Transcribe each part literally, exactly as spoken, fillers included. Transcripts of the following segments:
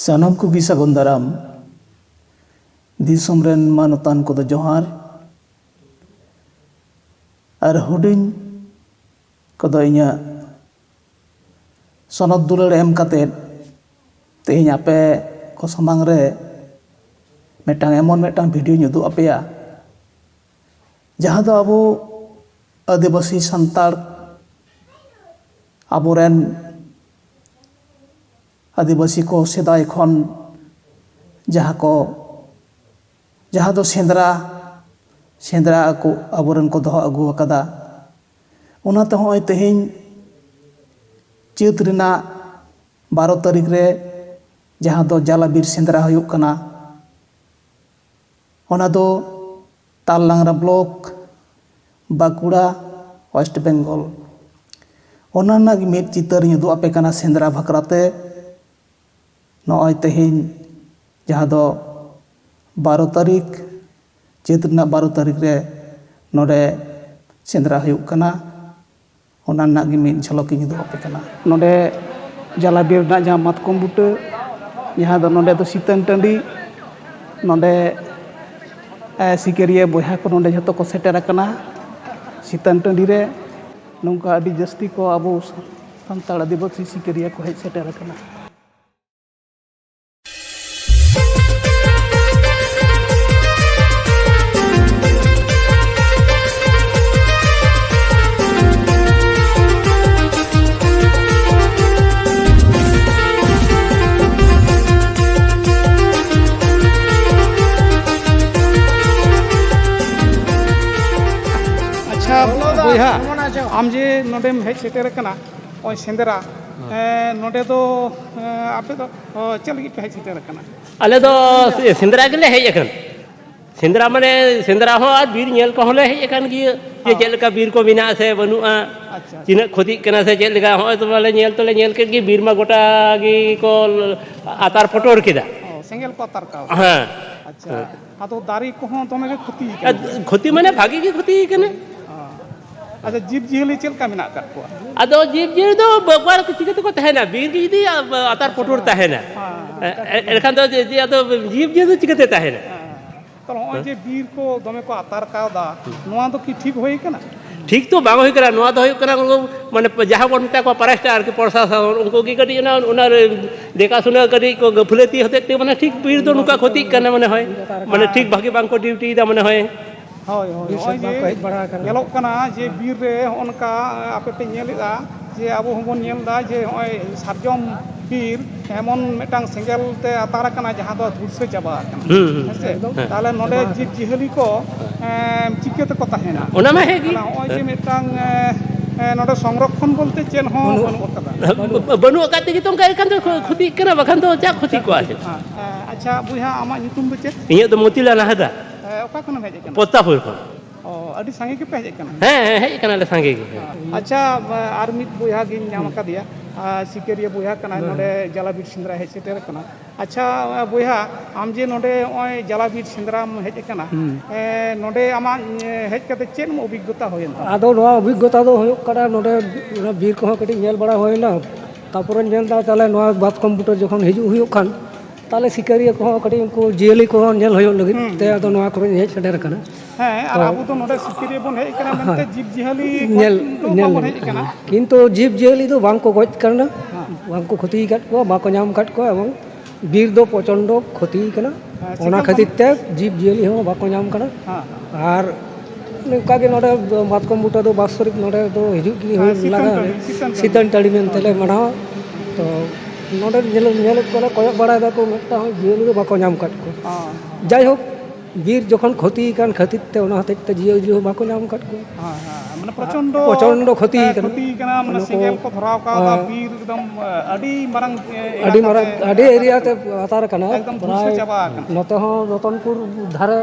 ᱥᱟᱱᱟᱢ ᱠᱚᱜᱮ ᱥᱟᱹᱜᱩᱱ ᱫᱟᱨᱟᱢ᱾ ᱫᱤᱥᱚᱢ ᱨᱮᱱ ᱢᱟᱱᱚᱛᱟᱱ ᱠᱚᱫᱚ ᱡᱚᱦᱟᱨ, ᱟᱨ ᱦᱩᱰᱤᱧ ᱠᱚᱫᱚ ᱤᱧᱟᱹᱜ ᱥᱚᱱᱚᱛ ᱫᱩᱞᱟᱹᱲ ᱮᱢ ᱠᱟᱛᱮᱫ ᱛᱮᱦᱮᱧ ᱟᱯᱮ ᱠᱚ ᱥᱟᱢᱟᱝ ᱨᱮ ᱢᱤᱫᱴᱟᱝ, ᱮᱢᱚᱱ ᱢᱤᱫᱴᱟᱝ ᱵᱷᱤᱰᱤᱭᱳᱧ ᱩᱫᱩᱜ ᱟᱯᱮᱭᱟ, ᱡᱟᱦᱟᱸ ᱫᱚ ᱟᱵᱚ ᱟᱹᱫᱤᱵᱟᱹᱥᱤ ᱥᱟᱱᱛᱟᱲ, ᱟᱵᱚᱨᱮᱱ ᱟᱹᱫᱤᱵᱟᱹᱥᱤ ᱠᱚ ᱥᱮᱫᱟᱭ ᱠᱷᱚᱱ ᱡᱟᱦᱟᱸ ᱠᱚ, ᱡᱟᱦᱟᱸ ᱫᱚ ᱥᱮᱸᱫᱽᱨᱟ, ᱥᱮᱸᱫᱽᱨᱟ ᱟᱠᱚ ᱟᱵᱚᱨᱮᱱ ᱠᱚ ᱫᱚᱦᱚ ᱟᱹᱜᱩ ᱟᱠᱟᱫᱟ᱾ ᱚᱱᱟᱛᱮ ᱦᱚᱸᱜᱼᱚᱭ ᱛᱮᱦᱮᱧ ᱪᱟᱹᱛ ᱨᱮᱱᱟᱜ ᱵᱟᱨᱚ ᱛᱟᱹᱨᱤᱠᱷ ᱨᱮ ᱡᱟᱦᱟᱸ ᱫᱚ ᱡᱟᱞᱟ ᱵᱤᱨ ᱥᱮᱸᱫᱽᱨᱟ ᱦᱩᱭᱩᱜ ᱠᱟᱱᱟ, ᱚᱱᱟ ᱫᱚ ᱛᱟᱞᱞᱟᱝᱨᱟ ᱵᱞᱚᱠ, ᱵᱟᱸᱠᱩᱲᱟ, ᱳᱭᱮᱥᱴ ᱵᱮᱝᱜᱚᱞ᱾ ᱚᱱᱟ ᱨᱮᱱᱟᱜ ᱜᱮ ᱢᱤᱫ ᱪᱤᱛᱟᱹᱨᱤᱧ ᱩᱫᱩᱜ ᱟᱯᱮ ᱠᱟᱱᱟ ᱥᱮᱸᱫᱽᱨᱟ ᱵᱟᱠᱷᱨᱟ ᱛᱮ᱾ ᱱᱚᱜᱼᱚᱭ ᱛᱮᱦᱮᱧ, ᱡᱟᱦᱟᱸ ᱫᱚ ᱵᱟᱨᱚ ᱛᱟᱹᱨᱤᱠᱷ, ᱪᱟᱹᱛ ᱨᱮᱱᱟᱜ ᱵᱟᱨᱚ ᱛᱟᱹᱨᱤᱠᱷ ᱨᱮ ᱱᱚᱰᱮ ᱥᱮᱸᱫᱽᱨᱟ ᱦᱩᱭᱩᱜ ᱠᱟᱱᱟ᱾ ᱚᱱᱟ ᱨᱮᱱᱟᱜ ᱜᱮ ᱢᱤᱫ ᱡᱷᱚᱞᱚᱠ ᱤᱧ ᱩᱫᱩᱜ ᱟᱯᱮ ᱠᱟᱱᱟ᱾ ᱱᱚᱰᱮ ᱡᱟᱞᱟ ᱵᱤᱨ ᱨᱮᱱᱟᱜ ᱡᱟᱦᱟᱸ ᱢᱟᱛᱠᱚᱢ ᱵᱩᱴᱟᱹ, ᱡᱟᱦᱟᱸ ᱫᱚ ᱱᱚᱰᱮ ᱫᱚ ᱥᱤᱛᱟᱹᱱ ᱴᱟᱺᱰᱤ, ᱱᱚᱰᱮ, ᱮ, ᱥᱤᱠᱟᱹᱨᱤᱭᱟᱹ ᱵᱚᱭᱦᱟ ᱠᱚ ᱱᱚᱰᱮ ᱡᱷᱚᱛᱚ ᱠᱚ ᱥᱮᱴᱮᱨ ᱟᱠᱟᱱᱟ᱾ ᱥᱤᱛᱟᱹᱱ ᱴᱟᱺᱰᱤ ᱨᱮ ᱱᱚᱝᱠᱟ ᱟᱹᱰᱤ ᱡᱟᱹᱥᱛᱤ ᱠᱚ ᱟᱵᱚ ᱥᱟᱱᱛᱟᱲ ᱟᱹᱫᱤᱵᱟᱹᱥᱤ ᱥᱤᱠᱟᱹᱨᱤᱭᱟᱹ ᱠᱚ ᱦᱮᱡ ᱥᱮᱴᱮᱨ ᱟᱠᱟᱱᱟ᱾ ᱟᱪᱪᱷᱟ ᱵᱚᱭᱦᱟ, ᱟᱢ ᱡᱮ ᱱᱚᱰᱮᱢ ᱦᱮᱡ ᱥᱮᱴᱮᱨ ᱟᱠᱟᱱᱟ, ᱱᱚᱜᱼᱚᱭ ᱥᱮᱸᱫᱽᱨᱟ, ᱦᱮᱸ᱾ ᱮᱸ, ᱱᱚᱰᱮ ᱫᱚ, ᱮᱸ, ᱟᱯᱮ ᱫᱚ, ᱚ, ᱪᱮᱫ ᱞᱟᱹᱜᱤᱫ ᱯᱮ ᱦᱮᱡ ᱥᱮᱴᱮᱨ ᱟᱠᱟᱱᱟ? ᱟᱞᱮ ᱫᱚ ᱥᱮᱸᱫᱽᱨᱟ ᱜᱮᱞᱮ ᱦᱮᱡ ᱟᱠᱟᱱᱟ᱾ ᱥᱮᱸᱫᱽᱨᱟ ᱢᱟᱱᱮ ᱥᱮᱸᱫᱽᱨᱟ ᱦᱚᱸ ᱟᱨ ᱵᱤᱨ ᱧᱮᱞ ᱠᱚᱦᱚᱸ ᱞᱮ ᱦᱮᱡ ᱟᱠᱟᱱ ᱜᱮᱭᱟ, ᱡᱮ ᱦᱚᱸ᱾ ᱪᱮᱫ ᱞᱮᱠᱟ ᱵᱤᱨ ᱠᱚ ᱢᱮᱱᱟᱜᱼᱟ ᱥᱮ ᱵᱟᱹᱱᱩᱜᱼᱟ, ᱟᱪᱪᱷᱟ, ᱟᱪᱪᱷᱟ᱾ ᱛᱤᱱᱟᱹᱜ ᱠᱷᱚᱛᱤᱜ ᱠᱟᱱᱟ ᱥᱮ ᱪᱮᱫ ᱞᱮᱠᱟ, ᱦᱚᱸᱜᱼᱚᱭ ᱛᱚ ᱵᱟᱞᱮ ᱧᱮᱞ ᱛᱚᱞᱮ ᱧᱮᱞ ᱠᱮᱫ ᱜᱮ, ᱵᱤᱨ ᱢᱟ ᱜᱚᱴᱟ ᱜᱮ ᱠᱚ ᱟᱛᱟᱨ ᱯᱚᱴᱚᱨ ᱠᱮᱫᱟ᱾ ᱚ, ᱥᱮᱸᱜᱮᱞ ᱠᱚ ᱟᱛᱟᱨ ᱠᱟᱣᱫᱟ᱾ ᱦᱮᱸ᱾ ᱟᱪᱪᱷᱟ᱾ ᱦᱮᱸ᱾ ᱟᱫᱚ ᱫᱟᱨᱮ ᱠᱚᱦᱚᱸ ᱫᱚᱢᱮ ᱜᱮ ᱠᱷᱚᱛᱤ ᱟᱨ ᱠᱟᱱᱟ᱾ ᱠᱷᱚᱛᱤ ᱢᱟᱱᱮ ᱵᱷᱟᱜᱤ ᱜᱮ ᱠᱷᱚᱛᱤ ᱠᱟᱱᱟ᱾ ᱚ᱾ ᱟᱪᱪᱷᱟ, ᱡᱤᱵᱽ ᱡᱤᱭᱟᱹᱞᱤ ᱪᱮᱫ ᱞᱮᱠᱟ ᱢᱮᱱᱟᱜ ᱟᱠᱟᱫ ᱠᱚᱣᱟ? ᱟᱫᱚ ᱡᱤᱵᱽ ᱡᱤᱭᱟᱹᱞᱤ ᱫᱚ ᱵᱟᱵᱟ ᱪᱤᱠᱟᱹ ᱛᱮᱠᱚ ᱛᱟᱦᱮᱱᱟ? ᱵᱤᱨ ᱜᱮ ᱡᱩᱫᱤ ᱟᱛᱟᱨ ᱯᱩᱴᱩᱨ ᱛᱟᱦᱮᱱᱟ, ᱦᱮᱸ, ᱦᱮᱸ᱾ ᱮ-, ᱮ-, ᱮᱱᱠᱷᱟᱱ ᱫᱚ ᱡᱮ, ᱡᱮ ᱟᱫᱚ ᱡᱤᱵᱽ ᱡᱤᱭᱟᱹᱞᱤ ᱪᱤᱠᱟᱹᱛᱮ ᱛᱟᱦᱮᱱᱟ? ᱦᱮᱸ᱾ ᱛᱟᱦᱞᱮ ᱱᱚᱜᱼᱚᱭ ᱦᱮᱸ᱾ ᱡᱮ ᱵᱤᱨ ᱠᱚ ᱫᱚᱢᱮ ᱠᱚ ᱟᱛᱟᱨ ᱠᱟᱣᱫᱟ, ᱦᱩᱸ᱾ ᱱᱚᱣᱟ ᱫᱚ ᱠᱤ ᱴᱷᱤᱠ ᱦᱩᱭ ᱠᱟᱱᱟ? ᱴᱷᱤᱠ ᱛᱚ ᱵᱟᱝ ᱦᱩᱭ ᱠᱟᱱᱟ᱾ ᱱᱚᱣᱟ ᱫᱚ ᱦᱩᱭᱩᱜ ᱠᱟᱱᱟ, ᱩᱱᱠᱩ ᱢᱟᱱᱮ ᱡᱟᱦᱟᱸ ᱵᱚᱱ ᱢᱮᱛᱟ ᱠᱚᱣᱟ ᱯᱷᱚᱨᱮᱥᱴᱟᱨ ᱟᱨᱠᱤ, ᱯᱨᱚᱥᱟᱥᱚᱱ, ᱩᱱᱠᱩ ᱜᱮ ᱠᱟᱹᱴᱤᱡ ᱚᱱᱟ, ᱚᱱᱟ ᱨᱮ ᱫᱮᱠᱷᱟ ᱥᱩᱱᱟᱹ ᱠᱟᱹᱴᱤᱡ ᱠᱚ ᱜᱟᱹᱯᱷᱞᱟᱹᱛᱤ ᱦᱚᱛᱮᱡ ᱛᱮ ᱢᱟᱱᱮ ᱴᱷᱤᱠ ᱵᱤᱨ ᱫᱚ ᱱᱚᱝᱠᱟ ᱠᱷᱚᱛᱤᱜ ᱠᱟᱱᱟ ᱢᱚᱱᱮ ᱦᱚᱭ᱾ ᱢᱟᱱᱮ ᱴᱷᱤᱠ ᱵᱷᱟᱜᱮ ᱵᱟᱝ ᱠᱚ ᱰᱤᱭᱩᱴᱤᱭᱮᱫᱟ ᱢᱚᱱᱮ ᱦᱚᱭ᱾ ᱦᱳᱭ, ᱦᱳᱭ, ᱵᱤᱨ ᱱᱚᱜᱼᱚᱭ ᱥᱮᱫ ᱵᱟᱝ ᱡᱮ ᱠᱚ ᱦᱮᱡ ᱵᱟᱲᱟ ᱟᱠᱟᱱᱟ᱾ ᱧᱮᱞᱚᱜ ᱠᱟᱱᱟ ᱡᱮ ᱵᱤᱨ ᱨᱮ ᱦᱚᱸᱜᱼᱚ ᱱᱚᱝᱠᱟ ᱟᱯᱮ ᱯᱮ ᱧᱮᱞᱮᱫᱼᱟ ᱡᱮ ᱟᱵᱚ ᱦᱚᱸᱵᱚᱱ ᱧᱮᱞ ᱮᱫᱟ ᱡᱮ ᱱᱚᱜᱼᱚᱭ ᱥᱟᱨᱡᱚᱢ ᱵᱤᱨ ᱮᱢᱚᱱ ᱢᱤᱫᱴᱟᱝ ᱥᱮᱸᱜᱮᱞ ᱛᱮ ᱟᱛᱟᱨ ᱟᱠᱟᱱᱟ ᱡᱟᱦᱟᱸ ᱫᱚ ᱫᱷᱩᱥᱟᱹ ᱪᱟᱵᱟ ᱟᱠᱟᱱᱟ᱾ ᱦᱩᱸ, ᱦᱩᱸ, ᱦᱮᱸ ᱥᱮ? ᱮᱠᱫᱚᱢ᱾ ᱦᱮᱸ᱾ ᱛᱟᱦᱚᱞᱮ ᱱᱚᱰᱮ ᱡᱤᱵᱽ ᱡᱤᱭᱟᱹᱞᱤ ᱠᱚ, ᱮᱸ, ᱪᱤᱠᱟᱹ ᱛᱮᱠᱚ ᱛᱟᱦᱮᱱᱟ? ᱚᱱᱟ ᱢᱟ ᱦᱮᱸ ᱜᱮ᱾ ᱛᱟᱦᱚᱞᱮ ᱱᱚᱜᱼᱚᱭ ᱡᱮ ᱦᱮᱸ᱾ ᱢᱤᱫᱴᱟᱝ, ᱮᱸ, ᱮᱸ, ᱱᱚᱰᱮ ᱥᱚᱝᱨᱚᱠᱷᱚᱱ ᱵᱚᱞᱛᱮ ᱪᱮᱫ ᱦᱚᱸ ᱵᱟᱹᱱᱩᱜ᱾ ᱵᱟᱹᱱᱩᱜ ᱟᱠᱟᱫᱟ᱾ ᱵᱟᱹᱱᱩᱜ᱾ ᱵᱟᱹᱱᱩᱜ ᱟᱠᱟᱫ ᱛᱮᱜᱮ ᱛᱚ ᱚᱱᱠᱟ ᱮᱱᱠᱷᱟᱱ ᱫᱚ ᱠᱷᱚᱛᱤᱜ ᱠᱟᱱᱟ, ᱵᱟᱠᱷᱟᱱ ᱫᱚ ᱪᱮᱫ ᱠᱷᱚᱛᱤ ᱠᱚᱜᱼᱟ ᱪᱮᱫ? ᱦᱮᱸ, ᱟᱪᱪᱷᱟ ᱵᱚᱭᱦᱟ, ᱟᱢᱟᱜ ᱧᱩᱛᱩᱢ ᱫᱚ ᱪᱮᱫ? ᱤᱧᱟᱹᱜ ᱫᱚ ᱢᱚᱛᱤᱞᱟᱞ ᱦᱟᱸᱥᱫᱟ᱾ ᱦᱮᱸ, ᱚᱠᱟ ᱠᱷᱚᱱᱮᱢ ᱦᱮᱡ ᱟᱠᱟᱱᱟ? ᱯᱨᱚᱛᱟᱯᱯᱩᱨ ᱠᱷᱚᱱ᱾ ᱚ, ᱟᱹᱰᱤ ᱥᱟᱸᱜᱮ ᱜᱮᱯᱮ ᱦᱮᱡ ᱟᱠᱟᱱᱟ? ᱦᱮᱸ, ᱦᱮᱸ, ᱦᱮᱡ ᱟᱠᱟᱱᱟᱞᱮ ᱥᱟᱸᱜᱮ ᱜᱮ᱾ ᱦᱮᱸ᱾ ᱟᱪᱪᱷᱟ, ᱟᱨ ᱢᱤᱫ ᱵᱚᱭᱦᱟ ᱜᱤᱧ ᱧᱟᱢ ᱦᱩᱸ᱾ ᱟᱠᱟᱫᱮᱭᱟ, ᱟᱨ ᱥᱤᱠᱟᱹᱨᱤᱭᱟᱹ ᱵᱚᱭᱦᱟ ᱠᱟᱱᱟᱭ, ᱦᱮᱸ᱾ ᱱᱚᱰᱮ ᱡᱟᱞᱟᱵᱤᱨ ᱥᱮᱸᱫᱽᱨᱟ ᱦᱮᱡ ᱥᱮᱴᱮᱨ ᱟᱠᱟᱱᱟ᱾ ᱟᱪᱪᱷᱟ, ᱵᱚᱭᱦᱟ, ᱟᱢ ᱡᱮ ᱱᱚᱰᱮ ᱱᱚᱜᱼᱚᱭ ᱡᱟᱞᱟᱵᱤᱨ ᱥᱮᱸᱫᱽᱨᱟᱢ ᱦᱮᱡ ᱟᱠᱟᱱᱟ, ᱦᱩᱸ᱾ ᱮᱸ, ᱱᱚᱰᱮ ᱟᱢᱟᱜ, ᱮᱸ, ᱦᱮᱡ ᱠᱟᱛᱮ ᱪᱮᱫ ᱚᱵᱷᱤᱜᱽᱜᱚᱛᱟ ᱦᱩᱭᱮᱱ ᱛᱟᱢᱟ? ᱟᱫᱚ ᱱᱚᱣᱟ ᱚᱵᱷᱤᱜᱽᱜᱚᱛᱟ ᱫᱚ ᱦᱩᱭᱩᱜ ᱠᱟᱱᱟ, ᱱᱚᱰᱮ ᱚᱱᱟ ᱵᱤᱨ ᱠᱚᱦᱚᱸ ᱠᱟᱹᱴᱤᱡ ᱧᱮᱞ ᱵᱟᱲᱟ ᱦᱩᱭᱱᱟ, ᱛᱟᱯᱚᱨᱮᱧ ᱧᱮᱞ ᱮᱫᱟ ᱛᱟᱦᱞᱮ ᱱᱚᱣᱟ ᱢᱟᱛᱠᱚᱢ ᱵᱩᱴᱟᱹ ᱡᱚᱠᱷᱚᱱ ᱦᱤᱡᱩᱜ ᱦᱩᱭᱩᱜ ᱠᱷᱟᱱ, ᱛᱟᱦᱞᱮ ᱥᱤᱠᱟᱹᱨᱤᱭᱟᱹ ᱠᱚᱦᱚᱸ ᱠᱟᱹᱴᱤᱡ ᱩᱱᱠᱩ ᱡᱤᱭᱟᱹᱞᱤ ᱠᱚᱦᱚᱸ ᱧᱮᱞ ᱦᱩᱭᱩᱜ ᱞᱟᱹᱜᱤᱫ ᱦᱩᱸ, ᱛᱮ ᱦᱩᱸ, ᱟᱫᱚ ᱦᱩᱸ᱾ ᱱᱚᱣᱟ ᱠᱚᱨᱮᱧ ᱦᱮᱡ ᱥᱮᱴᱮᱨ ᱟᱠᱟᱱᱟ᱾ ᱦᱮᱸ, ᱟᱨ ᱛᱚ, ᱟᱵᱚ ᱫᱚ ᱱᱚᱰᱮ ᱥᱤᱠᱟᱹᱨᱤᱭᱟᱹ ᱵᱚᱱ ᱦᱮᱡ ᱟᱠᱟᱱᱟ ᱢᱮᱱᱛᱮ ᱦᱮᱸ᱾ ᱡᱤᱵᱽ ᱡᱤᱭᱟᱹᱞᱤ ᱜᱚᱡ ᱧᱮᱞ, ᱫᱚ ᱧᱮᱞ ᱵᱟᱵᱚᱱ ᱞᱟᱹᱜᱤᱫ᱾ ᱦᱮᱡ ᱟᱠᱟᱱᱟ᱾ ᱦᱮᱸ᱾ ᱠᱤᱱᱛᱩ ᱡᱤᱵᱽ ᱡᱤᱭᱟᱹᱞᱤ ᱫᱚ ᱵᱟᱝ ᱠᱚ ᱜᱚᱡ ᱟᱠᱟᱱᱟ, ᱦᱮᱸ᱾ ᱵᱟᱝ ᱠᱚ ᱠᱷᱚᱛᱤ ᱟᱠᱟᱫ ᱠᱚᱣᱟ, ᱵᱟᱠᱚ ᱧᱟᱢ ᱟᱠᱟᱫ ᱠᱚᱣᱟ, ᱮᱵᱚᱝ ᱵᱤᱨ ᱫᱚ ᱯᱨᱚᱪᱚᱱᱰᱚ ᱠᱷᱚᱛᱤ ᱟᱠᱟᱱᱟ᱾ ᱦᱮᱸ, ᱚᱱᱟ ᱪᱤᱠᱟᱹ ᱠᱷᱟᱹᱛᱤᱨ ᱵᱟᱝ? ᱛᱮ ᱡᱤᱵᱽ ᱡᱤᱭᱟᱹᱞᱤ ᱦᱚᱸ ᱵᱟᱠᱚ ᱧᱟᱢ ᱠᱟᱱᱟ᱾ ᱦᱮᱸ, ᱦᱮᱸ᱾ ᱟᱨ ᱱᱚᱝᱠᱟ ᱜᱮ ᱱᱚᱰᱮ ᱢᱟᱛᱠᱚᱢ ᱵᱩᱴᱟᱹ ᱫᱚ ᱵᱟᱥᱛᱚᱨᱤᱠ ᱱᱚᱰᱮ ᱫᱚ ᱦᱤᱡᱩᱜ ᱜᱮ ᱦᱮᱸ, ᱦᱩᱭᱩᱜ ᱥᱤᱛᱟᱹᱱ ᱞᱟᱜᱟᱜᱼᱟ᱾ ᱴᱟᱺᱰᱤ, ᱥᱤᱛᱟᱹᱱ ᱴᱟᱺᱰᱤ᱾ ᱥᱤᱛᱟᱹᱱ ᱴᱟᱺᱰᱤ ᱢᱮᱱᱛᱮ ᱞᱮ ᱦᱮᱸ᱾ ᱢᱟᱱᱟᱣᱟ᱾ ᱛᱚ ᱱᱚᱰᱮ ᱧᱮᱞ, ᱧᱮᱞᱮᱫ ᱠᱚᱣᱟᱞᱮ, ᱠᱚᱭᱚᱜ ᱵᱟᱲᱟᱭ ᱫᱟᱠᱚ, ᱢᱤᱫᱴᱟᱝ ᱦᱚᱸ ᱡᱤᱭᱟᱹᱞᱤ ᱫᱚ ᱵᱟᱠᱚ ᱧᱟᱢ ᱟᱠᱟᱫ ᱠᱚᱣᱟ᱾ ᱦᱮᱸ᱾ ᱡᱟᱭᱦᱳᱠ, ᱵᱤᱨ ᱡᱚᱠᱷᱚᱱ ᱠᱷᱚᱛᱤ ᱟᱠᱟᱱ ᱠᱷᱟᱹᱛᱤᱨ ᱛᱮ ᱚᱱᱟ ᱦᱚᱛᱮᱡ ᱛᱮ ᱡᱤᱭᱟᱹᱞᱤ ᱦᱚᱸ ᱵᱟᱠᱚ ᱧᱟᱢ ᱟᱠᱟᱫ ᱠᱚᱣᱟ᱾ ᱦᱮᱸ, ᱦᱮᱸ, ᱢᱟᱱᱮ ᱯᱨᱚᱪᱚᱱᱰᱚ, ᱯᱨᱚᱪᱚᱱᱰᱚ ᱠᱷᱚᱛᱤ ᱮ, ᱟᱠᱟᱱᱟ᱾ ᱠᱷᱚᱛᱤ ᱟᱠᱟᱱᱟ, ᱢᱟᱱᱮ ᱱᱩᱠᱩ, ᱥᱮᱸᱜᱮᱞ ᱠᱚ ᱫᱷᱚᱨᱟᱣ ᱠᱟᱣᱫᱟ, ᱦᱮᱸ᱾ ᱵᱤᱨ ᱮᱠᱫᱚᱢ, ᱮ, ᱟᱹᱰᱤ ᱢᱟᱨᱟᱝ, ᱮ, ᱟᱹᱰᱤ ᱮᱞᱟᱠᱟ ᱢᱟᱨᱟᱝ, ᱛᱮ ᱟᱹᱰᱤ ᱮᱨᱤᱭᱟ ᱛᱮ ᱟᱛᱟᱨ ᱟᱠᱟᱱᱟ᱾ ᱮᱠᱫᱚᱢ ᱫᱷᱩᱥᱟᱹ ᱯᱨᱟᱭ ᱪᱟᱵᱟ ᱟᱠᱟᱱᱟ᱾ ᱱᱚᱛᱮ ᱦᱚᱸ ᱨᱚᱛᱚᱱᱯᱩᱨ ᱫᱷᱟᱨᱮ,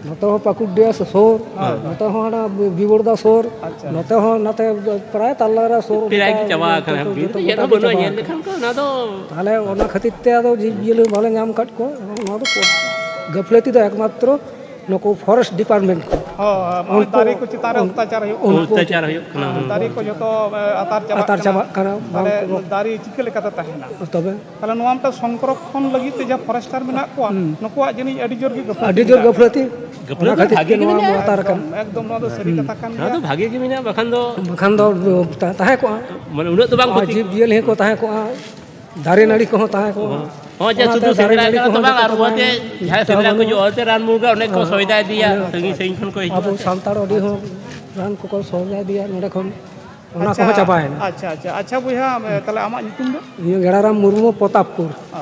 ᱱᱚᱛᱮ ᱦᱚᱸ ᱯᱟᱠᱩᱲᱰᱤᱦᱟ ᱥᱩᱨ, ᱦᱮᱸ, ᱦᱮᱸ᱾ ᱱᱚᱛᱮ ᱦᱚᱸ ᱦᱟᱱᱟ ᱵᱤ-, ᱵᱤᱵᱚᱲᱫᱟ ᱥᱩᱨ, ᱟᱪᱪᱷᱟ᱾ ᱱᱚᱛᱮ ᱦᱚᱸ ᱱᱟᱛᱮ ᱯᱨᱟᱭ ᱛᱟᱞᱞᱟᱨᱟ ᱥᱩᱨ, ᱯᱨᱟᱭ ᱜᱮ ᱜᱚᱴᱟ ᱪᱟᱵᱟ ᱟᱠᱟᱱᱟ᱾ ᱡᱚᱛᱚ, ᱵᱤᱨ ᱫᱚ ᱡᱚᱛᱚ ᱪᱮᱫ ᱜᱚᱴᱟ ᱦᱚᱸ ᱜᱮ ᱵᱟᱹᱱᱩᱜᱼᱟ, ᱪᱟᱵᱟ ᱧᱮᱞ ᱟᱠᱟᱱᱟ᱾ ᱞᱮᱠᱷᱟᱱ ᱠᱚ ᱚᱱᱟ ᱫᱚ᱾ ᱛᱟᱦᱚᱞᱮ ᱚᱱᱟ ᱠᱷᱟᱹᱛᱤᱨ ᱛᱮ ᱟᱫᱚ ᱡᱤᱵᱽ ᱡᱤᱭᱟᱹᱞᱤ ᱵᱟᱞᱮ ᱧᱟᱢ ᱟᱠᱟᱫ ᱠᱚᱣᱟ᱾ ᱮᱵᱚᱝ ᱱᱚᱣᱟ ᱫᱚ ᱜᱟᱹᱯᱷᱞᱟᱹᱛᱤ ᱫᱚ ᱮᱠᱢᱟᱛᱨᱚ ᱱᱩᱠᱩ ᱯᱷᱚᱨᱮᱥᱴ ᱰᱤᱯᱟᱨᱴᱢᱮᱱᱴ ᱠᱚ᱾ ᱦᱳᱭ, ᱩᱱᱠᱩ ᱫᱟᱨᱮ ᱠᱚ ᱪᱮᱛᱟᱱ ᱨᱮ ᱩᱱᱠᱩ ᱚᱛᱛᱟᱪᱟᱨ ᱦᱩᱭᱩᱜ ᱠᱟᱱᱟ᱾ ᱚᱛᱛᱟᱪᱟᱨ ᱦᱩᱭᱩᱜ ᱠᱟᱱᱟ᱾ ᱫᱟᱨᱮ ᱠᱚ ᱡᱚᱛᱚ, ᱮ, ᱟᱛᱟᱨ ᱪᱟᱵᱟᱜ ᱟᱛᱟᱨ ᱠᱟᱱᱟ᱾ ᱪᱟᱵᱟᱜ ᱠᱟᱱᱟ, ᱵᱟᱝ ᱛᱟᱦᱞᱮ ᱠᱚ ᱫᱟᱨᱮ ᱪᱤᱠᱟᱹ ᱞᱮᱠᱟᱛᱮ ᱛᱟᱦᱮᱱᱟ? ᱛᱚᱵᱮ? ᱛᱟᱦᱞᱮ ᱱᱚᱣᱟ ᱢᱤᱫᱴᱟᱝ ᱥᱚᱝᱨᱚᱠᱠᱷᱚᱱ ᱞᱟᱹᱜᱤᱫ ᱛᱮ ᱡᱟᱦᱟᱸ ᱯᱷᱚᱨᱮᱥᱴᱟᱨ ᱢᱮᱱᱟᱜ ᱠᱚᱣᱟ, ᱦᱩᱸ᱾ ᱱᱩᱠᱩᱣᱟᱜ ᱡᱟᱹᱱᱤᱡ ᱟᱹᱰᱤ ᱡᱳᱨ ᱜᱮ ᱜᱟᱹᱯᱷᱞᱟᱹᱛᱤ ᱟᱹᱰᱤ ᱡᱳᱨ ᱢᱮᱱᱟᱜᱼᱟ᱾ ᱜᱟᱹᱯᱷᱞᱟᱹᱛᱤ᱾ ᱜᱟᱹᱯᱷᱞᱟᱹᱛᱤ ᱚᱱᱟ ᱠᱷᱟᱹᱛᱤᱨ ᱵᱷᱟᱜᱮ ᱛᱮ ᱜᱮ ᱱᱚᱣᱟ ᱢᱮᱱᱟᱜᱼᱟ᱾ ᱢᱚᱦᱟᱛᱟᱨ ᱟᱠᱟᱱᱟ᱾ ᱮᱠᱫᱚᱢ, ᱮᱠᱫᱚᱢ, ᱱᱚᱣᱟ ᱫᱚ ᱥᱟᱹᱨᱤ ᱦᱩᱸ᱾ ᱠᱟᱛᱷᱟ ᱠᱟᱱ ᱱᱚᱣᱟ ᱜᱮᱭᱟ᱾ ᱫᱚ ᱵᱷᱟᱜᱮ ᱜᱮ ᱢᱮᱱᱟᱜᱼᱟ, ᱵᱟᱠᱷᱟᱱ ᱫᱚ ᱵᱟᱠᱷᱟᱱ ᱫᱚ ᱛᱟ-, ᱛᱟᱦᱮᱸ ᱠᱚᱜᱼᱟ᱾ ᱢᱟᱱᱮ ᱩᱱᱟᱹᱜ ᱫᱚ ᱵᱟᱝ ᱟᱨ ᱠᱷᱚᱛᱤ ᱡᱤᱵᱽ ᱠᱚᱜᱼᱟ᱾ ᱡᱤᱭᱟᱹᱞᱤ ᱦᱚᱸᱠᱚ ᱛᱟᱦᱮᱸ ᱠᱚᱜᱼᱟ᱾ ᱫᱟᱨᱮ ᱱᱟᱹᱲᱤ ᱠᱚᱦᱚᱸ ᱛᱟᱦᱮᱸ ᱠᱚᱜᱼᱟ᱾ ᱦᱚᱸ᱾ ᱦᱚᱸ, ᱡᱮ ᱚᱱᱟᱛᱮ ᱥᱩᱫᱷᱩ ᱫᱟᱨᱮ ᱥᱮᱸᱫᱽᱨᱟ ᱱᱟᱹᱲᱤ ᱮᱠᱞᱟ ᱫᱚ ᱠᱚᱦᱚᱸ ᱵᱟᱝ, ᱟᱨ ᱡᱚᱛᱚ ᱱᱚᱛᱮ ᱠᱚ ᱡᱟᱦᱟᱸᱭ ᱥᱮᱸᱫᱽᱨᱟ ᱠᱚ ᱵᱟᱹᱱᱩᱜᱼᱟ᱾ ᱦᱤᱡᱩᱜᱼᱟ, ᱚᱱᱛᱮ ᱨᱟᱱ ᱢᱩᱨᱜᱟᱹ ᱚᱱᱮᱠ ᱠᱚ ᱦᱮᱸ᱾ ᱥᱚᱭᱫᱟᱭ ᱤᱫᱤᱭᱟ, ᱦᱮᱸ᱾ ᱥᱟᱺᱜᱤᱧ ᱥᱟᱺᱜᱤᱧ ᱠᱷᱚᱱ ᱠᱚ ᱦᱤᱡᱩᱜᱼᱟ᱾ ᱟᱵᱚ ᱥᱟᱱᱛᱟᱲ ᱟᱹᱰᱤ ᱦᱚᱸ ᱨᱟᱱ ᱠᱚᱠᱚ ᱥᱚᱭᱫᱟ ᱤᱫᱤᱭᱟ ᱱᱚᱸᱰᱮ ᱠᱷᱚᱱ, ᱚᱱᱟ ᱟᱪᱪᱷᱟ, ᱠᱚᱦᱚᱸ ᱪᱟᱵᱟᱭᱮᱱᱟ᱾ ᱟᱪᱪᱷᱟ, ᱟᱪᱪᱷᱟ, ᱟᱪᱪᱷᱟ ᱵᱚᱭᱦᱟ, ᱮ, ᱛᱟᱦᱞᱮ ᱟᱢᱟᱜ ᱧᱩᱛᱩᱢ ᱫᱚ? ᱤᱧ ᱜᱮᱲᱟᱨᱟᱢ ᱢᱩᱨᱢᱩ, ᱯᱨᱚᱛᱟᱯᱯᱩᱨ᱾ ᱚ,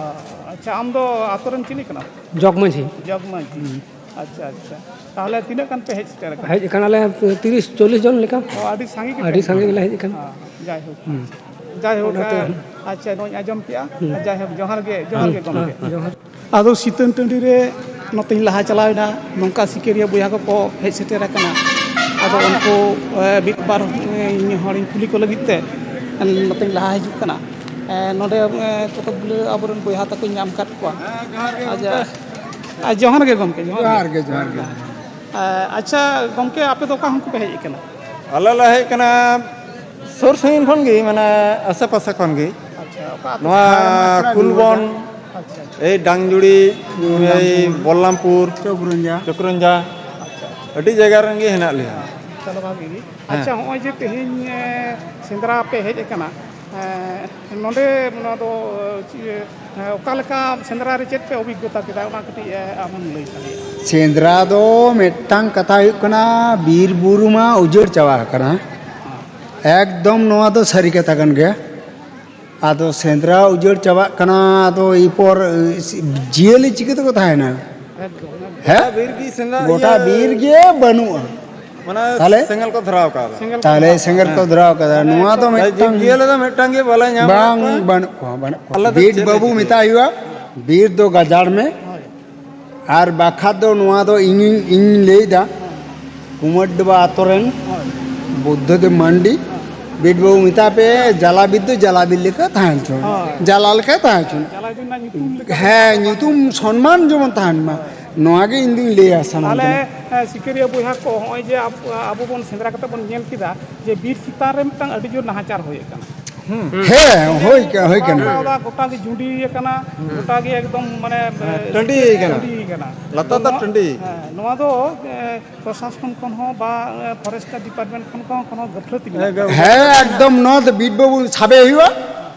ᱟᱪᱪᱷᱟ, ᱟᱢ ᱫᱚ ᱟᱛᱳ ᱨᱮᱱ ᱪᱤᱞᱤ ᱠᱟᱱᱟᱢ? ᱡᱚᱜᱽ ᱢᱟᱹᱡᱷᱤ᱾ ᱡᱚᱜᱽ ᱢᱟᱹᱡᱷᱤ᱾ ᱦᱩᱸ᱾ ᱟᱪᱪᱷᱟ, ᱟᱪᱪᱷᱟ᱾ ᱛᱟᱦᱞᱮ ᱛᱤᱱᱟᱹᱜ ᱜᱟᱱ ᱯᱮ ᱦᱮᱡ ᱥᱮᱴᱮᱨ ᱟᱠᱟᱱᱟ? ᱦᱮᱡ ᱟᱠᱟᱱᱟᱞᱮ ᱛᱤᱨᱤᱥ ᱪᱚᱞᱞᱤᱥ ᱡᱚᱱ ᱞᱮᱠᱟ᱾ ᱚ, ᱟᱹᱰᱤ ᱥᱟᱸᱜᱮ ᱜᱮ ᱟᱹᱰᱤ ᱯᱮ ᱥᱟᱸᱜᱮ ᱦᱮᱡ ᱜᱮᱞᱮ ᱦᱮᱡ ᱟᱠᱟᱱᱟ᱾ ᱦᱮᱸ, ᱡᱟᱭᱦᱳᱠ᱾ ᱦᱩᱸ᱾ ᱡᱟᱭᱦᱳᱠ, ᱚᱱᱟᱛᱮ ᱟᱪᱪᱷᱟ, ᱱᱚᱣᱟᱧ ᱟᱸᱡᱚᱢ ᱠᱮᱜᱼᱟ᱾ ᱦᱩᱸ᱾ ᱡᱟᱭᱦᱳᱠ, ᱡᱚᱦᱟᱨ ᱜᱮ, ᱡᱚᱦᱟᱨ ᱜᱮ ᱦᱩᱸ, ᱜᱚᱢᱠᱮ᱾ ᱦᱩᱸ, ᱡᱚᱦᱟᱨ᱾ ᱟᱫᱚ ᱥᱤᱛᱟᱹᱱ ᱴᱟᱺᱰᱤ ᱨᱮ ᱱᱚᱛᱮᱧ ᱞᱟᱦᱟ ᱪᱟᱞᱟᱣ ᱮᱱᱟ, ᱱᱚᱝᱠᱟ ᱥᱤᱠᱟᱹᱨᱤᱭᱟᱹ ᱵᱚᱭᱦᱟ ᱠᱚᱠᱚ ᱦᱮᱡ ᱥᱮᱴᱮᱨ ᱟᱠᱟᱱᱟ᱾ ᱟᱫᱚ ᱩᱱᱠᱩ, ᱮ, ᱢᱤᱫ ᱵᱟᱨ, ᱮ, ᱦᱚᱲᱤᱧ ᱠᱩᱞᱤ ᱠᱚ ᱞᱟᱹᱜᱤᱫ ᱛᱮ, ᱮ, ᱱᱚᱛᱮᱧ ᱞᱟᱦᱟ ᱦᱤᱡᱩᱜ ᱠᱟᱱᱟ᱾ ᱮ, ᱱᱚᱰᱮ, ᱮ, ᱠᱚᱛᱚᱠ ᱜᱩᱞᱟᱹ ᱟᱵᱚᱨᱮᱱ ᱵᱚᱭᱦᱟ ᱛᱟᱠᱚᱧ ᱧᱟᱢ ᱟᱠᱟᱫ ᱠᱚᱣᱟ᱾ ᱦᱮᱸ, ᱡᱚᱦᱟᱨ ᱜᱮ ᱟᱪᱪᱷᱟ᱾ ᱜᱚᱢᱠᱮ᱾ ᱟᱨ ᱡᱚᱦᱟᱨ ᱜᱮ, ᱡᱚᱦᱟᱨ ᱜᱮ, ᱡᱚᱦᱟᱨ ᱜᱮ᱾ ᱡᱚᱦᱟᱨ ᱜᱮ᱾ ᱮ, ᱟᱪᱪᱷᱟ ᱜᱚᱢᱠᱮ, ᱟᱯᱮ ᱫᱚ ᱚᱠᱟ ᱠᱷᱚᱱ ᱯᱮ ᱦᱮᱡ ᱟᱠᱟᱱᱟ? ᱟᱞᱮ ᱞᱮ ᱦᱮᱡ ᱟᱠᱟᱱᱟ ᱥᱩᱨ ᱥᱟᱺᱜᱤᱧ ᱠᱷᱚᱱ ᱜᱮ, ᱢᱟᱱᱮ ᱟᱥᱮ ᱯᱟᱥᱮ ᱠᱷᱚᱱ ᱜᱮ᱾ ᱟᱪᱪᱷᱟ, ᱚᱠᱟ ᱟᱹᱛᱩ? ᱱᱚᱣᱟ ᱠᱩᱞᱵᱚᱱ, ᱟᱪᱪᱷᱟ, ᱟᱪᱪᱷᱟ᱾ ᱮᱭ ᱰᱟᱝᱡᱩᱲᱤ, ᱮᱭ ᱵᱚᱞᱞᱟᱢᱯᱩᱨ, ᱪᱚᱠᱨᱚᱧᱡᱟ᱾ ᱪᱚᱠᱨᱚᱧᱡᱟ, ᱟᱪᱪᱷᱟ, ᱟᱪᱪᱷᱟ᱾ ᱟᱹᱰᱤ ᱡᱟᱭᱜᱟ ᱨᱮᱱ ᱜᱮ ᱦᱮᱱᱟᱜ ᱞᱮᱭᱟ᱾ ᱪᱚᱞᱚ, ᱵᱷᱟᱜᱮ ᱜᱮ᱾ ᱦᱮᱸ᱾ ᱟᱪᱪᱷᱟ, ᱦᱚᱸᱜᱼᱚᱭ ᱡᱮ ᱛᱮᱦᱮᱧ, ᱮ, ᱥᱮᱸᱫᱽᱨᱟ ᱯᱮ ᱦᱮᱡ ᱟᱠᱟᱱᱟ, ᱮ, ᱱᱚᱰᱮ ᱱᱚᱣᱟ ᱫᱚ, ᱮ, ᱪᱮᱫ, ᱮ, ᱚᱠᱟ ᱞᱮᱠᱟ ᱥᱮᱸᱫᱽᱨᱟ ᱨᱮ ᱪᱮᱫ ᱯᱮ ᱚᱵᱷᱤᱜᱽᱜᱚᱛᱟ ᱠᱮᱫᱟ, ᱚᱱᱟ ᱠᱟᱹᱴᱤᱡ, ᱮ, ᱟᱢᱮᱢ ᱞᱟᱹᱭ ᱫᱟᱲᱮᱭᱟᱜᱼᱟ? ᱥᱮᱸᱫᱽᱨᱟ ᱫᱚ ᱢᱤᱫᱴᱟᱝ ᱠᱟᱛᱷᱟ ᱦᱩᱭᱩᱜ ᱠᱟᱱᱟ, ᱵᱤᱨ ᱵᱩᱨᱩ ᱢᱟ ᱩᱡᱟᱹᱲ ᱪᱟᱵᱟ ᱟᱠᱟᱱᱟ᱾ ᱮᱠᱫᱚᱢ ᱱᱚᱣᱟ ᱫᱚ ᱥᱟᱹᱨᱤ ᱠᱟᱛᱷᱟ ᱠᱟᱱ ᱜᱮᱭᱟ᱾ ᱟᱫᱚ ᱥᱮᱸᱫᱽᱨᱟ ᱩᱡᱟᱹᱲ ᱪᱟᱵᱟᱜ ᱠᱟᱱᱟ, ᱟᱫᱚ ᱮᱨᱯᱚᱨ, ᱮ, ᱡᱤᱭᱟᱹᱞᱤ ᱪᱤᱠᱟᱹ ᱛᱮᱠᱚ ᱛᱟᱦᱮᱱᱟ? ᱮᱠᱫᱚᱢ, ᱮᱠᱫᱚᱢ᱾ ᱦᱮᱸ? ᱜᱚᱴᱟ ᱵᱤᱨ ᱜᱮ ᱥᱮᱸᱫᱽᱨᱟ, ᱜᱚᱴᱟ ᱤᱭᱟᱹ, ᱵᱤᱨ ᱜᱮ ᱵᱟᱹᱱᱩᱜᱼᱟ᱾ ᱢᱟᱱᱮ ᱛᱟᱦᱞᱮ? ᱥᱮᱸᱜᱮᱞ ᱠᱚ ᱫᱷᱚᱨᱟᱣ ᱠᱟᱫᱟ᱾ ᱥᱮᱸᱜᱮᱞ ᱠᱚ ᱛᱟᱦᱞᱮ ᱫᱷᱚᱨᱟᱣ ᱥᱮᱸᱜᱮᱞ ᱠᱟᱫᱟ᱾ ᱠᱚ ᱫᱷᱚᱨᱟᱣ ᱠᱟᱫᱟ᱾ ᱛᱟᱦᱞᱮ ᱱᱚᱣᱟ ᱫᱚ ᱛᱟᱦᱞᱮ ᱢᱤᱫᱴᱟᱝ ᱡᱤᱵᱽ ᱡᱤᱭᱟᱹᱞᱤ ᱫᱚ ᱢᱤᱫᱴᱟᱝ ᱜᱮ ᱵᱟᱞᱮ ᱧᱟᱢ ᱵᱟᱝ, ᱟᱠᱟᱫ ᱠᱚᱣᱟ᱾ ᱵᱟᱹᱱᱩᱜ ᱠᱚᱣᱟ, ᱵᱟᱹᱱᱩᱜ ᱠᱚᱣᱟ᱾ ᱟᱞᱮ ᱫᱚ ᱵᱤᱨ ᱪᱮᱫ ᱵᱟᱹᱵᱩ ᱞᱮ ᱢᱮᱛᱟᱭ ᱦᱩᱭᱩᱜᱼᱟ, ᱵᱤᱨ ᱫᱚ ᱜᱟᱡᱟᱲ ᱢᱮ᱾ ᱦᱳᱭ᱾ ᱟᱨ ᱵᱟᱠᱷᱟᱡ ᱫᱚ ᱱᱚᱣᱟ ᱫᱚ ᱤᱧᱤᱧ, ᱤᱧᱤᱧ ᱞᱟᱹᱭᱫᱟ, ᱠᱩᱢᱟᱹᱨᱰᱤᱵᱟ ᱟᱛᱳ ᱨᱮᱱ ᱦᱳᱭ᱾ ᱵᱩᱫᱽᱫᱷᱚᱫᱮᱵ ᱢᱟᱱᱰᱤ, ᱦᱳᱭ᱾ ᱵᱤᱨ ᱵᱟᱹᱵᱩ ᱢᱮᱛᱟᱭ ᱯᱮ, ᱡᱟᱞᱟ ᱵᱤᱨ ᱫᱚ ᱡᱟᱞᱟ ᱵᱤᱨ ᱞᱮᱠᱟ ᱛᱟᱦᱮᱸ ᱦᱚᱪᱚ᱾ ᱦᱳᱭ᱾ ᱡᱟᱞᱟ ᱞᱮᱠᱟ ᱛᱟᱦᱮᱸ ᱦᱚᱪᱚ᱾ ᱡᱟᱞᱟ ᱵᱤᱨ ᱨᱮᱱᱟᱜ ᱧᱩᱛᱩᱢ ᱞᱮᱠᱟ ᱦᱮᱸ, ᱫᱚ ᱧᱩᱛᱩᱢ ᱥᱚᱱᱢᱟᱱ ᱡᱮᱢᱚᱱ ᱛᱟᱦᱮᱱ ᱢᱟ᱾ ᱦᱳᱭ᱾ ᱱᱚᱣᱟ ᱜᱮ ᱤᱧ ᱫᱩᱧ ᱞᱟᱹᱭᱟ ᱥᱟᱱᱟᱢ ᱛᱟᱦᱚᱞᱮ, ᱠᱚ᱾ ᱮ, ᱥᱤᱠᱟᱹᱨᱤᱭᱟᱹ ᱵᱚᱭᱦᱟ ᱠᱚ, ᱦᱚᱸᱜᱼᱚᱭ ᱡᱮ ᱟᱵ-, ᱟᱵᱚ ᱵᱚᱱ ᱥᱮᱸᱫᱽᱨᱟ ᱠᱟᱛᱮ ᱵᱚᱱ ᱧᱮᱞ ᱠᱮᱫᱟ ᱡᱮ ᱵᱤᱨ ᱪᱮᱛᱟᱱ ᱨᱮ ᱢᱤᱫᱴᱟᱝ ᱟᱹᱰᱤ ᱡᱳᱨ ᱱᱟᱦᱟᱪᱟᱨ ᱦᱩᱭ ᱟᱠᱟᱱᱟ᱾ ᱦᱩᱸ᱾ ᱦᱮᱸ, ᱦᱩᱭ ᱠᱟ-, ᱦᱩᱭ ᱠᱟᱱᱟ᱾ ᱜᱚᱴᱟ ᱜᱮ ᱡᱩᱸᱰᱤ ᱟᱠᱟᱱᱟ, ᱦᱩᱸ᱾ ᱜᱚᱴᱟ ᱜᱮ ᱮᱠᱫᱚᱢ ᱢᱟᱱᱮ, ᱦᱮᱸ, ᱮ, ᱴᱟᱺᱰᱤ ᱟᱠᱟᱱᱟ᱾ ᱴᱟᱺᱰᱤ ᱟᱠᱟᱱᱟ᱾ ᱞᱟᱛᱟᱨ ᱫᱚ ᱱᱚᱣᱟ, ᱴᱟᱺᱰᱤ᱾ ᱦᱮᱸ, ᱱᱚᱣᱟ ᱫᱚ, ᱮ, ᱯᱨᱚᱥᱟᱥᱚᱱ ᱠᱷᱚᱱ ᱦᱚᱸ ᱵᱟ, ᱮ, ᱯᱷᱚᱨᱮᱥᱴ ᱰᱤᱯᱟᱨᱴᱢᱮᱱᱴ ᱠᱷᱚᱱ ᱠᱚ ᱠᱳᱱᱳ ᱜᱟᱹᱯᱷᱞᱟᱹᱛᱤ ᱢᱮᱱᱟᱜ ᱦᱮᱸ, ᱜᱟᱹᱯᱷᱞᱟᱹᱛᱤ᱾ ᱦᱮᱸ, ᱮᱠᱫᱚᱢ ᱱᱚᱣᱟ ᱫᱚ ᱵᱤᱴ ᱵᱟᱹᱵᱩ ᱥᱟᱵᱮ ᱦᱩᱭᱩᱜᱼᱟ᱾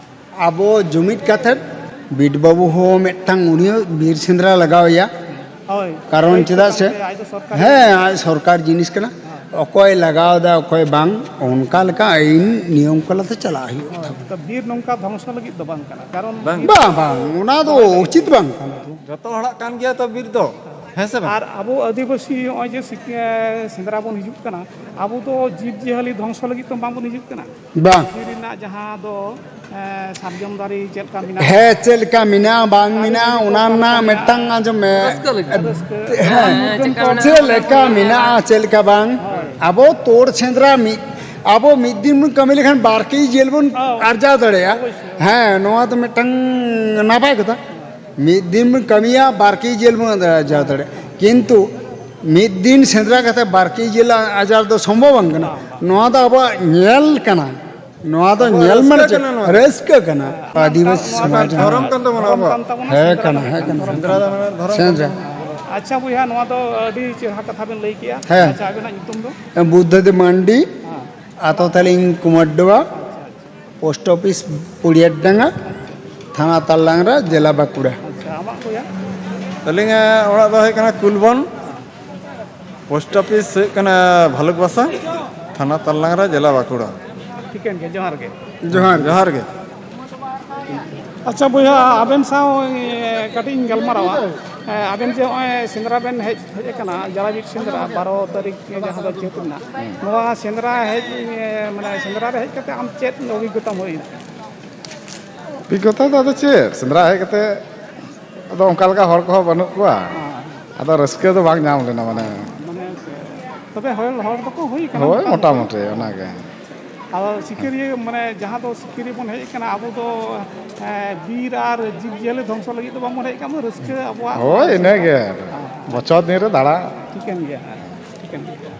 ᱟᱵᱚ ᱡᱩᱢᱤᱫ ᱠᱟᱛᱮᱫ ᱵᱤᱴ ᱵᱟᱹᱵᱩ ᱦᱚᱸ ᱢᱤᱫᱴᱟᱝ ᱩᱱᱤ ᱦᱚᱸ ᱵᱤᱨ ᱥᱮᱸᱫᱽᱨᱟ ᱞᱟᱜᱟᱣ ᱮᱭᱟ᱾ ᱦᱳᱭ᱾ ᱠᱟᱨᱚᱱ ᱫᱟᱭᱤᱛᱛᱚ ᱪᱮᱫᱟᱜ ᱠᱟᱱ ᱥᱮ, ᱛᱟᱭᱟ, ᱟᱡ ᱫᱚ ᱥᱚᱨᱠᱟᱨᱤ ᱦᱮᱸ, ᱟᱡ ᱥᱚᱨᱠᱟᱨ ᱡᱤᱱᱤᱥ ᱠᱟᱱᱟ᱾ ᱦᱮᱸ᱾ ᱚᱠᱚᱭ ᱞᱟᱜᱟᱣ ᱮᱫᱟ, ᱚᱠᱚᱭ ᱵᱟᱝ, ᱚᱱᱠᱟ ᱞᱮᱠᱟ ᱟᱹᱭᱤᱱ ᱱᱤᱭᱚᱢ ᱠᱟᱞᱟᱛᱮ ᱪᱟᱞᱟᱜ ᱦᱩᱭᱩᱜᱼᱟ᱾ ᱦᱳᱭ, ᱛᱚ ᱵᱤᱨ ᱱᱚᱝᱠᱟ ᱫᱷᱚᱝᱥᱚ ᱞᱟᱹᱜᱤᱫ ᱫᱚ ᱵᱟᱝ ᱠᱟᱱᱟ, ᱠᱟᱨᱚᱱ ᱵᱟᱝ᱾ ᱵᱤᱨ ᱵᱟᱝ, ᱵᱟᱝ, ᱚᱱᱟ ᱫᱚ ᱦᱳᱭ᱾ ᱩᱪᱤᱛ ᱵᱟᱝ ᱠᱟᱱᱟ᱾ ᱡᱚᱛᱚ ᱦᱚᱲᱟᱜ ᱠᱟᱱ ᱜᱮᱭᱟ ᱛᱚ ᱵᱤᱨ ᱫᱚ, ᱦᱮᱸ ᱥᱮ ᱵᱟᱝ? ᱟᱨ ᱟᱵᱚ ᱟᱹᱫᱤᱵᱟᱹᱥᱤ ᱱᱚᱜᱼᱚᱭ ᱡᱮ ᱥᱤᱠ-, ᱮ, ᱥᱮᱸᱫᱽᱨᱟ ᱵᱚᱱ ᱦᱤᱡᱩᱜ ᱠᱟᱱᱟ, ᱟᱵᱚ ᱫᱚ ᱡᱤᱵᱽ ᱡᱤᱭᱟᱹᱞᱤ ᱫᱷᱚᱝᱥᱚ ᱞᱟᱹᱜᱤᱫ ᱛᱚ ᱵᱟᱝᱵᱚᱱ ᱦᱤᱡᱩᱜ ᱠᱟᱱᱟ᱾ ᱵᱟᱝ᱾ ᱵᱤᱨ ᱨᱮᱱᱟᱜ ᱡᱟᱦᱟᱸ ᱫᱚ, ᱮ, ᱥᱟᱨᱡᱚᱢ ᱫᱟᱨᱮ ᱪᱮᱫ ᱞᱮᱠᱟ ᱢᱮᱱᱟᱜᱼᱟ, ᱦᱮᱸ, ᱪᱮᱫ ᱞᱮᱠᱟ ᱢᱮᱱᱟᱜᱼᱟ, ᱵᱟᱝ ᱫᱟᱨᱮ ᱢᱮᱱᱟᱜᱼᱟ, ᱱᱟᱹᱲᱤ ᱠᱚ ᱚᱱᱟ ᱚᱠᱟ ᱨᱮᱱᱟᱜ ᱞᱮᱠᱟ ᱢᱤᱫᱴᱟᱝ ᱢᱮᱱᱟᱜᱼᱟ? ᱟᱸᱡᱚᱢ ᱢᱮ᱾ ᱨᱟᱹᱥᱠᱟᱹ ᱞᱟᱹᱜᱤᱫ᱾ ᱨᱟᱹᱥᱠᱟᱹ᱾ ᱦᱮᱸ, ᱦᱮᱸ, ᱪᱮᱫ ᱞᱮᱠᱟ ᱢᱮᱱᱟᱜᱼᱟ, ᱪᱮᱫ ᱞᱮᱠᱟ ᱵᱟᱝ? ᱦᱳᱭ᱾ ᱟᱵᱚ ᱛᱳᱲ ᱥᱮᱸᱫᱽᱨᱟ ᱢᱤᱫ, ᱟᱵᱚ ᱢᱤᱫ ᱫᱤᱱ ᱵᱚᱱ ᱠᱟᱹᱢᱤ ᱞᱮᱠᱷᱟᱱ ᱵᱟᱨ ᱠᱮᱡᱤ ᱡᱤᱞ ᱵᱚᱱ ᱦᱳᱭ᱾ ᱟᱨᱡᱟᱣ ᱫᱟᱲᱮᱭᱟᱜᱼᱟ᱾ ᱚᱵᱚᱥᱥᱳᱭ᱾ ᱦᱮᱸ, ᱱᱚᱣᱟ ᱫᱚ ᱢᱤᱫᱴᱟᱝ ᱱᱟᱯᱟᱭ ᱠᱟᱛᱷᱟ᱾ ᱢᱤᱫ ᱫᱤᱱ ᱵᱚᱱ ᱠᱟᱹᱢᱤᱭᱟ, ᱵᱟᱨ ᱠᱮᱡᱤ ᱡᱤᱞ ᱵᱚᱱ ᱟᱨᱡᱟᱣ ᱫᱟᱲᱮᱭᱟᱜᱼᱟ᱾ ᱠᱤᱱᱛᱩ ᱢᱤᱫ ᱫᱤᱱ ᱥᱮᱸᱫᱽᱨᱟ ᱠᱟᱛᱮ ᱵᱟᱨ ᱠᱮᱡᱤ ᱡᱤᱞ ᱟᱨᱡᱟᱣ ᱫᱚ ᱥᱚᱢᱵᱷᱚᱵ ᱵᱟᱝ ᱠᱟᱱᱟ᱾ ᱵᱟᱝ, ᱵᱟᱝ᱾ ᱱᱚᱣᱟ ᱫᱚ ᱟᱵᱚᱣᱟᱜ ᱧᱮᱞ ᱠᱟᱱᱟ᱾ ᱱᱚᱣᱟ ᱫᱚ ᱟᱵᱚᱣᱟᱜ ᱧᱮᱞ ᱢᱟᱱᱮ ᱨᱟᱹᱥᱠᱟᱹ ᱪᱮᱫ? ᱠᱟᱱᱟ ᱱᱚᱣᱟ ᱫᱚ᱾ ᱨᱟᱹᱥᱠᱟᱹ ᱠᱟᱱᱟ᱾ ᱦᱮᱸ, ᱟᱹᱫᱤᱵᱟᱹᱥᱤ ᱱᱚᱣᱟ ᱥᱚᱢᱟᱡᱽ ᱫᱷᱚᱨᱚᱢ ᱨᱮᱱᱟᱜ ᱠᱟᱱ ᱛᱟᱵᱚᱱᱟ, ᱦᱮᱸ ᱥᱮᱸᱫᱽᱨᱟ ᱠᱟᱱᱟ, ᱫᱚ ᱦᱮᱸ ᱢᱤᱫᱴᱟᱝ ᱠᱟᱱᱟ᱾ ᱫᱷᱚᱨᱚᱢ ᱥᱮᱸᱫᱽᱨᱟ ᱠᱟᱱ ᱫᱚ ᱛᱟᱵᱚᱱᱟ᱾ ᱢᱤᱫᱴᱟᱝ ᱫᱷᱚᱨᱚᱢ ᱥᱮᱸᱫᱽᱨᱟ ᱠᱟᱱ ᱫᱚ ᱛᱟᱵᱚᱱᱟ᱾ ᱢᱤᱫᱴᱟᱝ ᱫᱷᱚᱨᱚᱢ ᱥᱮᱸᱫᱽᱨᱟ᱾ ᱠᱟᱱ ᱛᱟᱵᱚᱱᱟ᱾ ᱟᱪᱪᱷᱟ ᱵᱚᱭᱦᱟ, ᱱᱚᱣᱟ ᱫᱚ ᱟᱹᱰᱤ ᱪᱮᱦᱨᱟ ᱠᱟᱛᱷᱟ ᱵᱮᱱ ᱞᱟᱹᱭ ᱠᱮᱜᱼᱟ᱾ ᱦᱮᱸ᱾ ᱟᱪᱪᱷᱟ, ᱟᱵᱮᱱᱟᱜ ᱧᱩᱛᱩᱢ ᱫᱚ? ᱵᱩᱫᱽᱫᱷᱚᱫᱮᱵ ᱢᱟᱱᱰᱤ, ᱦᱮᱸ᱾ ᱟᱛᱳ ᱛᱟᱹᱞᱤᱧ ᱠᱩᱢᱟᱨᱰᱩᱣᱟ, ᱟᱪᱪᱷᱟ, ᱟᱪᱪᱷᱟ᱾ ᱯᱳᱥᱴ ᱚᱯᱷᱤᱥ ᱯᱩᱲᱤᱭᱟᱹᱰᱟᱸᱜᱟ, ᱛᱷᱟᱱᱟ ᱛᱟᱞᱞᱟᱝᱨᱟ, ᱡᱮᱞᱟ ᱵᱟᱸᱠᱩᱲᱟ᱾ ᱟᱪᱪᱷᱟ, ᱟᱢᱟᱜ ᱵᱚᱭᱦᱟ? ᱟᱹᱞᱤᱧᱟᱜ ᱚᱲᱟᱜ ᱫᱚ ᱦᱩᱭᱩᱜ ᱠᱟᱱᱟ ᱠᱩᱞᱵᱚᱱ, ᱯᱳᱥᱴ ᱚᱯᱷᱤᱥ ᱦᱩᱭᱩᱜ ᱠᱟᱱᱟ ᱵᱷᱟᱞᱩᱠ ᱵᱟᱥᱟ, ᱛᱷᱟᱱᱟ ᱛᱟᱞᱞᱟᱝᱨᱟ, ᱡᱮᱞᱟ ᱵᱟᱸᱠᱩᱲᱟ᱾ ᱴᱷᱤᱠᱟᱹᱱ ᱜᱮᱭᱟ, ᱡᱚᱦᱟᱨ ᱜᱮ᱾ ᱡᱚᱦᱟᱨ ᱜᱮ᱾ ᱡᱚᱦᱟᱨ ᱜᱮ᱾ ᱟᱪᱪᱷᱟ ᱵᱚᱭᱦᱟ, ᱟᱵᱮᱱ ᱥᱟᱶ, ᱮ, ᱠᱟᱹᱴᱤᱡ ᱤᱧ ᱜᱟᱞᱢᱟᱨᱟᱣᱟ᱾ ᱮ, ᱟᱵᱮᱱ ᱡᱮ ᱱᱚᱜᱼᱚᱭ ᱥᱮᱸᱫᱽᱨᱟ ᱵᱮᱱ ᱦᱮᱡ, ᱦᱮᱡ ᱟᱠᱟᱱᱟ, ᱡᱟᱞᱟᱵᱤᱨ ᱥᱮᱸᱫᱽᱨᱟ, ᱵᱟᱨᱚ ᱛᱟᱹᱨᱤᱠᱷ ᱡᱟᱦᱟᱸ ᱫᱚ ᱪᱟᱹᱛ ᱨᱮᱱᱟᱜ, ᱦᱩᱸ᱾ ᱱᱚᱣᱟ ᱥᱮᱸᱫᱽᱨᱟ ᱦᱮᱡ, ᱮ, ᱢᱟᱱᱮ ᱥᱮᱸᱫᱽᱨᱟ ᱨᱮ ᱦᱮᱡ ᱠᱟᱛᱮ ᱟᱢ ᱪᱮᱫ ᱚᱵᱷᱤᱜᱽᱜᱚᱛᱟᱢ ᱦᱩᱭᱱᱟ? ᱚᱵᱷᱤᱜᱽᱜᱚᱛᱟ ᱫᱚ ᱟᱫᱚ ᱪᱮᱫ, ᱥᱮᱸᱫᱽᱨᱟ ᱦᱮᱡ ᱠᱟᱛᱮ ᱟᱫᱚ ᱚᱱᱠᱟ ᱞᱮᱠᱟ ᱦᱚᱲ ᱠᱚᱦᱚᱸ ᱵᱟᱹᱱᱩᱜ ᱠᱚᱣᱟ, ᱦᱮᱸ᱾ ᱟᱫᱚ ᱨᱟᱹᱥᱠᱟᱹ ᱫᱚ ᱵᱟᱝ ᱧᱟᱢ ᱞᱮᱱᱟ, ᱢᱟᱱᱮ᱾ ᱢᱟᱱᱮ, ᱛᱚᱵᱮ ᱦᱚᱲ, ᱦᱚᱲ ᱫᱚᱠᱚ ᱦᱩᱭ ᱠᱟᱱᱟ ᱦᱳᱭ, ᱢᱚᱴᱟᱢᱩᱴᱤ᱾ ᱢᱚᱴᱟᱢᱩᱴᱤ ᱚᱱᱟᱜᱮ᱾ ᱟᱫᱚ ᱥᱤᱠᱟᱹᱨᱤᱭᱟᱹ, ᱢᱟᱱᱮ, ᱡᱟᱦᱟᱸ ᱫᱚ ᱥᱤᱠᱟᱹᱨᱤᱭᱟᱹ ᱵᱚᱱ ᱦᱮᱡ ᱟᱠᱟᱱᱟ, ᱟᱵᱚ ᱫᱚ, ᱮ, ᱵᱤᱨ ᱟᱨ ᱡᱤᱵᱽ ᱡᱤᱭᱟᱹᱞᱤ ᱫᱷᱚᱝᱥᱚ ᱞᱟᱹᱜᱤᱫ ᱫᱚ ᱵᱟᱝᱵᱚᱱ ᱦᱮᱡ ᱟᱠᱟᱱᱟ, ᱨᱟᱹᱥᱠᱟᱹ ᱟᱵᱚᱣᱟᱜ ᱦᱳᱭ, ᱤᱱᱟᱹᱜᱮ᱾ ᱦᱮᱸ᱾ ᱵᱚᱪᱷᱚᱨ ᱫᱤᱱ ᱨᱮ ᱫᱟᱬᱟ᱾ ᱴᱷᱤᱠᱟᱹᱱ ᱜᱮᱭᱟ, ᱴᱷᱤᱠᱟᱹᱱ ᱜᱮᱭᱟ᱾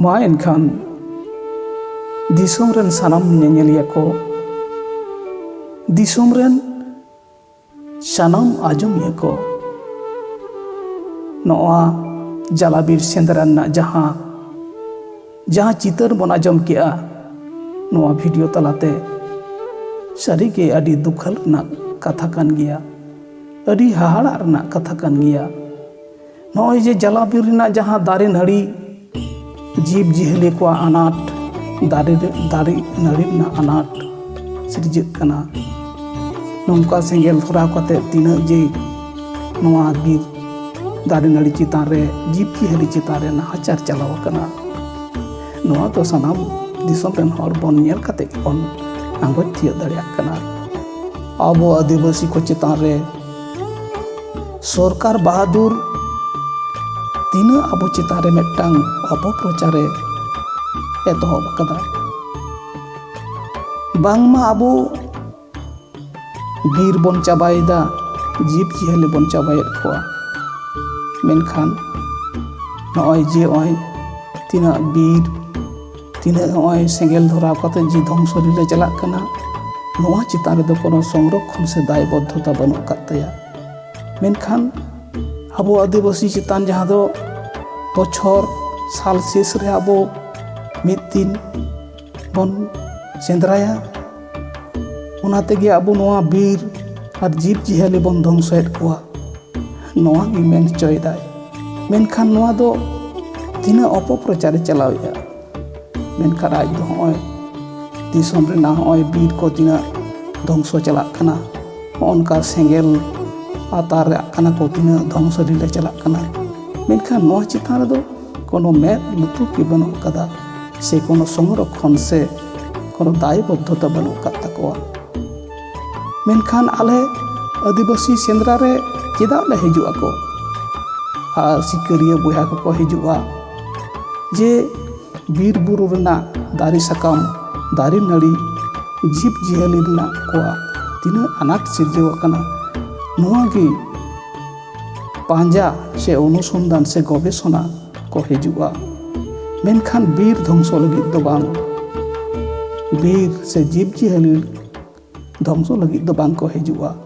ᱢᱟ ᱮᱱᱠᱷᱟᱱ ᱫᱤᱥᱚᱢ ᱨᱮᱱ ᱥᱟᱱᱟᱢ ᱧᱮᱧᱮᱞᱤᱭᱟᱹ ᱠᱚ, ᱫᱤᱥᱚᱢ ᱨᱮᱱ ᱥᱟᱱᱟᱢ ᱟᱸᱡᱚᱢᱤᱭᱟᱹ ᱠᱚ, ᱱᱚᱣᱟ ᱡᱟᱞᱟᱵᱤᱨ ᱥᱮᱸᱫᱽᱨᱟ ᱨᱮᱱᱟᱜ ᱡᱟᱦᱟᱸ, ᱡᱟᱦᱟᱸ ᱪᱤᱛᱟᱹᱨ ᱵᱚᱱ ᱟᱸᱡᱚᱢ ᱠᱮᱜᱼᱟ ᱱᱚᱣᱟ ᱵᱷᱤᱰᱤᱭᱳ ᱛᱟᱞᱟᱛᱮ, ᱥᱟᱹᱨᱤᱜᱮ ᱟᱹᱰᱤ ᱫᱩᱠᱷᱟᱹᱞ ᱨᱮᱱᱟᱜ ᱠᱟᱛᱷᱟ ᱠᱟᱱ ᱜᱮᱭᱟ, ᱟᱹᱰᱤ ᱦᱟᱦᱟᱲᱟᱜ ᱨᱮᱱᱟᱜ ᱠᱟᱛᱷᱟ ᱠᱟᱱ ᱜᱮᱭᱟ᱾ ᱱᱚᱜᱼᱚᱭ ᱡᱮ ᱡᱟᱞᱟᱵᱤᱨ ᱨᱮᱱᱟᱜ ᱡᱟᱦᱟᱸ ᱫᱟᱨᱮ ᱱᱟᱹᱲᱤ, ᱡᱤᱵᱽ ᱡᱤᱭᱟᱹᱞᱤ ᱠᱚᱣᱟᱜ ᱟᱱᱟᱴ, ᱫᱟᱨᱮ ᱨᱮ, ᱫᱟᱨᱮ ᱱᱟᱹᱲᱤ ᱨᱮᱱᱟᱜ ᱟᱱᱟᱴ ᱥᱤᱨᱡᱟᱹᱜ ᱠᱟᱱᱟ᱾ ᱱᱚᱝᱠᱟ ᱥᱮᱸᱜᱮᱞ ᱫᱷᱚᱨᱟᱣ ᱠᱟᱛᱮ ᱛᱤᱱᱟᱹᱜ ᱡᱮ ᱱᱚᱣᱟ ᱵᱤᱨ ᱫᱟᱨᱮ ᱱᱟᱹᱲᱤ ᱪᱮᱛᱟᱱ ᱨᱮ, ᱡᱤᱵᱽ ᱡᱤᱭᱟᱹᱞᱤ ᱪᱮᱛᱟᱱ ᱨᱮ ᱱᱟᱦᱟᱪᱟᱨ ᱪᱟᱞᱟᱣ ᱟᱠᱟᱱᱟ, ᱱᱚᱣᱟ ᱫᱚ ᱥᱟᱱᱟᱢ ᱫᱤᱥᱚᱢ ᱨᱮᱱ ᱦᱚᱲ ᱵᱚᱱ ᱧᱮᱞ ᱠᱟᱛᱮ ᱜᱮᱵᱚᱱ ᱟᱸᱜᱚᱪ ᱛᱤᱭᱳᱜ ᱫᱟᱲᱮᱭᱟᱜ ᱠᱟᱱᱟ᱾ ᱟᱵᱚ ᱟᱹᱫᱤᱵᱟᱹᱥᱤ ᱠᱚ ᱪᱮᱛᱟᱱ ᱨᱮ ᱥᱚᱨᱠᱟᱨ ᱵᱟᱦᱟᱫᱩᱨ ᱛᱤᱱᱟᱹᱜ ᱟᱵᱚ ᱪᱮᱛᱟᱱ ᱨᱮ ᱢᱤᱫᱴᱟᱝ ᱚᱯᱚᱯᱨᱚᱪᱟᱨᱮ ᱮᱛᱚᱦᱚᱵ ᱟᱠᱟᱫᱟ᱾ ᱵᱟᱝᱢᱟ ᱟᱵᱚ ᱵᱤᱨ ᱵᱚᱱ ᱪᱟᱵᱟᱭᱮᱫᱟ, ᱡᱤᱵᱽ ᱡᱤᱭᱟᱹᱞᱤ ᱵᱚᱱ ᱪᱟᱵᱟᱭᱮᱫ ᱠᱚᱣᱟ᱾ ᱢᱮᱱᱠᱷᱟᱱ ᱱᱚᱜᱼᱚᱭ ᱡᱮ ᱱᱚᱜᱼᱚᱭ ᱛᱤᱱᱟᱹᱜ ᱵᱤᱨ, ᱛᱤᱱᱟᱹᱜ ᱱᱚᱜᱼᱚᱭ ᱥᱮᱸᱜᱮᱞ ᱫᱷᱚᱨᱟᱣ ᱠᱟᱛᱮ ᱡᱮ ᱫᱷᱚᱝᱥᱚ ᱞᱤᱞᱟᱹ ᱪᱟᱞᱟᱜ ᱠᱟᱱᱟ, ᱱᱚᱣᱟ ᱪᱮᱛᱟᱱ ᱨᱮᱫᱚ ᱠᱳᱱᱳ ᱥᱚᱝᱨᱚᱠᱠᱷᱚᱱ ᱥᱮ ᱫᱟᱭᱵᱚᱫᱽᱫᱷᱚᱛᱟ ᱵᱟᱹᱱᱩᱜ ᱟᱠᱟᱫ ᱛᱟᱭᱟ᱾ ᱢᱮᱱᱠᱷᱟᱱ ᱟᱵᱚ ᱟᱹᱫᱤᱵᱟᱹᱥᱤ ᱪᱮᱛᱟᱱ ᱡᱟᱦᱟᱸ ᱫᱚ ᱵᱚᱪᱷᱚᱨ ᱥᱟᱞ ᱥᱮᱥ ᱨᱮ ᱟᱵᱚ ᱢᱤᱫ ᱫᱤᱱ ᱵᱚᱱ ᱥᱮᱸᱫᱽᱨᱟᱭᱟ, ᱚᱱᱟ ᱛᱮᱜᱮ ᱟᱵᱚ ᱱᱚᱣᱟ ᱵᱤᱨ ᱟᱨ ᱡᱤᱵᱽ ᱡᱤᱭᱟᱹᱞᱤ ᱵᱚᱱ ᱫᱷᱚᱝᱥᱚᱭᱮᱫ ᱠᱚᱣᱟ, ᱱᱚᱣᱟ ᱜᱮ ᱢᱮᱱ ᱦᱚᱪᱚᱭᱮᱫᱟᱭ᱾ ᱢᱮᱱᱠᱷᱟᱱ ᱱᱚᱣᱟ ᱫᱚ ᱛᱤᱱᱟᱹᱜ ᱚᱯᱚᱯᱨᱚᱪᱟᱨᱮ ᱪᱟᱞᱟᱣᱮᱫᱼᱟ᱾ ᱢᱮᱱᱠᱷᱟᱱ ᱟᱡ ᱫᱚ ᱦᱚᱸᱜᱼᱚᱭ ᱫᱤᱥᱚᱢ ᱨᱮᱱᱟᱜ ᱦᱚᱸᱜᱼᱚᱭ ᱵᱤᱨ ᱠᱚ ᱛᱤᱱᱟᱹᱜ ᱫᱷᱚᱝᱥᱚ ᱪᱟᱞᱟᱜ ᱠᱟᱱᱟ, ᱦᱚᱸᱜᱼᱚ ᱱᱚᱝᱠᱟ ᱥᱮᱸᱜᱮᱞ ᱟᱛᱟᱨ ᱨᱮᱭᱟᱜ ᱠᱟᱱᱟ ᱠᱚ, ᱛᱤᱱᱟᱹᱜ ᱫᱷᱚᱝᱥᱚ ᱞᱤᱞᱟᱹ ᱪᱟᱞᱟᱜ ᱠᱟᱱᱟ᱾ ᱢᱮᱱᱠᱷᱟᱱ ᱱᱚᱣᱟ ᱪᱮᱛᱟᱱ ᱨᱮᱫᱚ ᱠᱳᱱᱳ ᱢᱮᱫ ᱞᱩᱛᱩᱨ ᱜᱮ ᱵᱟᱹᱱᱩᱜ ᱟᱠᱟᱫᱟ, ᱥᱮ ᱠᱳᱱᱳ ᱥᱚᱝᱨᱚᱠᱠᱷᱚᱱ ᱥᱮ ᱠᱳᱱᱳ ᱫᱟᱭᱵᱚᱫᱽᱫᱷᱚᱛᱟ ᱵᱟᱹᱱᱩᱜ ᱟᱠᱟᱫ ᱛᱟᱠᱚᱣᱟ᱾ ᱢᱮᱱᱠᱷᱟᱱ ᱟᱞᱮ ᱟᱹᱫᱤᱵᱟᱹᱥᱤ ᱥᱮᱸᱫᱽᱨᱟ ᱨᱮ ᱪᱮᱫᱟᱜ ᱞᱮ ᱦᱤᱡᱩᱜ ᱟᱠᱚ? ᱟᱨ ᱥᱤᱠᱟᱹᱨᱤᱭᱟᱹ ᱵᱚᱭᱦᱟ ᱠᱚᱠᱚ ᱦᱤᱡᱩᱜᱼᱟ, ᱡᱮ ᱵᱤᱨ ᱵᱩᱨᱩ ᱨᱮᱱᱟᱜ ᱫᱟᱨᱮ ᱥᱟᱠᱟᱢ, ᱫᱟᱨᱮ ᱱᱟᱹᱲᱤ, ᱡᱤᱵᱽ ᱡᱤᱭᱟᱹᱞᱤ ᱨᱮᱱᱟᱜ ᱠᱚᱣᱟᱜ ᱛᱤᱱᱟᱹᱜ ᱟᱱᱟᱴ ᱥᱤᱨᱡᱟᱹᱣ ᱟᱠᱟᱱᱟ, ᱱᱚᱣᱟ ᱜᱮ ᱯᱟᱸᱡᱟ ᱥᱮ ᱚᱱᱩᱥᱚᱱᱫᱷᱟᱱ ᱥᱮ ᱜᱚᱵᱮᱥᱚᱱᱟ ᱠᱚ ᱦᱤᱡᱩᱜᱼᱟ᱾ ᱢᱮᱱᱠᱷᱟᱱ ᱵᱤᱨ ᱫᱷᱚᱝᱥᱚ ᱞᱟᱹᱜᱤᱫ ᱫᱚ ᱵᱟᱝ, ᱵᱤᱨ ᱥᱮ ᱡᱤᱵᱽ ᱡᱤᱭᱟᱹᱞᱤ ᱫᱷᱚᱝᱥᱚ ᱞᱟᱹᱜᱤᱫ ᱫᱚ ᱵᱟᱝ ᱠᱚ ᱦᱤᱡᱩᱜᱼᱟ᱾